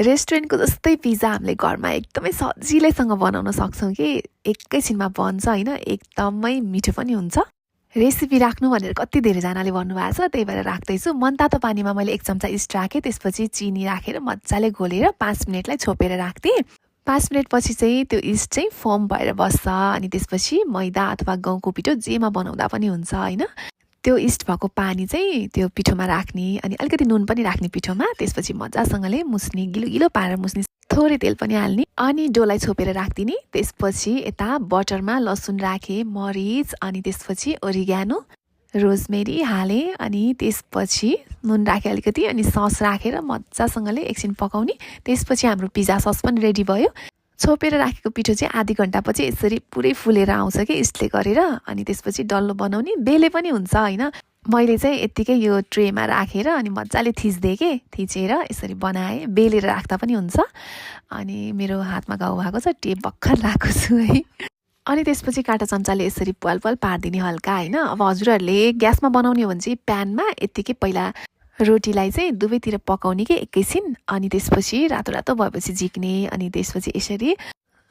रेस्टुरेन्टको जस्तै पिज्जा हामीले घरमा एकदमै सजिलैसँग बनाउन सक्छौँ कि एकैछिनमा बन्छ होइन, एकदमै मिठो पनि हुन्छ। रेसिपी राख्नु भनेर कति धेरैजनाले भन्नुभएको छ, त्यही भएर राख्दैछु। मनतातो पानीमा मैले 1 चम्चा इस्ट राखेँ, त्यसपछि चिनी राखेर मजाले घोलेर 5 मिनटलाई छोपेर राख्थेँ। 5 मिनटपछि चाहिँ त्यो इस्ट चाहिँ फर्म भएर बस्छ अनि त्यसपछि मैदा अथवा गहुँको पिठो जेमा बनाउँदा पनि हुन्छ होइन। त्यो इस्ट भएको पानी चाहिँ त्यो पिठोमा राख्ने अनि अलिकति नुन पनि राख्ने पिठोमा, त्यसपछि मजासँगले मुस्ने, गिलो गिलो पारेर मुस्ने, थोरै तेल पनि हाल्ने अनि डोलाई छोपेर राखिदिने। त्यसपछि यता बटरमा लसुन राखेँ, मरिच अनि त्यसपछि ओरिग्यानो, रोजमेरी हालेँ अनि त्यसपछि नुन राखेँ अलिकति अनि सस राखेर मजासँगले एकछिन पकाउने। त्यसपछि हाम्रो पिज्जा सस पनि रेडी भयो। छोपेर राखेको पिठो चाहिँ आधी घन्टापछि यसरी पुरै फुलेर आउँछ कि इस्टले गरेर, अनि त्यसपछि डल्लो बनाउने, बेले पनि हुन्छ होइन। मैले चाहिँ यत्तिकै यो ट्रेमा राखेर अनि मजाले थिच्दिएँ कि, थिचेर यसरी बनाएँ। बेलेर राख्दा पनि हुन्छ। अनि मेरो हातमा घाउ भएको छ, टेप भर्खर लगाएको छु है। अनि त्यसपछि काँटा चम्चाले यसरी पाल पारिदिने हल्का होइन। अब हजुरहरूले ग्यासमा बनाउने हो भने चाहिँ प्यानमा यत्तिकै पहिला रोटीलाई चाहिँ दुवैतिर पकाउने कि एकैछिन, अनि त्यसपछि रातो रातो भएपछि झिक्ने, अनि त्यसपछि यसरी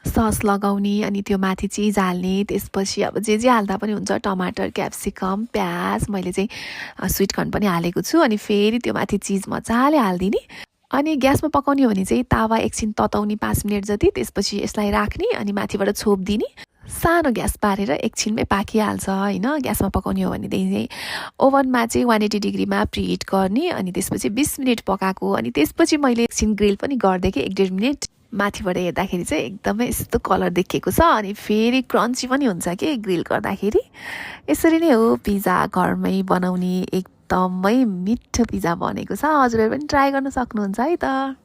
सस लगाउने अनि त्यो माथि चिज हाल्ने। त्यसपछि अब जे हाल्दा पनि हुन्छ, टमाटर, क्याप्सिकम, प्याज, मैले चाहिँ स्विट कर्न पनि हालेको छु। अनि फेरि त्यो माथि चिज मजाले हालिदिने। अनि ग्यासमा पकाउने हो भने चाहिँ तावा एकछिन तताउने 5 मिनट जति, त्यसपछि यसलाई राख्ने अनि माथिबाट छोपिदिने। सानो ग्यास पारेर एकछिनमै पाकिहाल्छ होइन। ग्यासमा पकाउने हो भनेदेखि चाहिँ ओभनमा चाहिँ 180 डिग्रीमा प्रिहिट गर्ने अनि त्यसपछि 20 मिनट पकाएको। अनि त्यसपछि मैले एकछिन ग्रिल पनि गरिदिएँ कि 1-1.5 मिनट। माथिबाट हेर्दाखेरि चाहिँ एकदमै यस्तो कलर देखिएको छ अनि फेरि क्रन्ची पनि हुन्छ कि ग्रिल गर्दाखेरि। यसरी नै हो पिज्जा घरमै बनाउने, एकदमै मिठो पिज्जा बनेको छ। हजुरहरू पनि ट्राई गर्न सक्नुहुन्छ है त।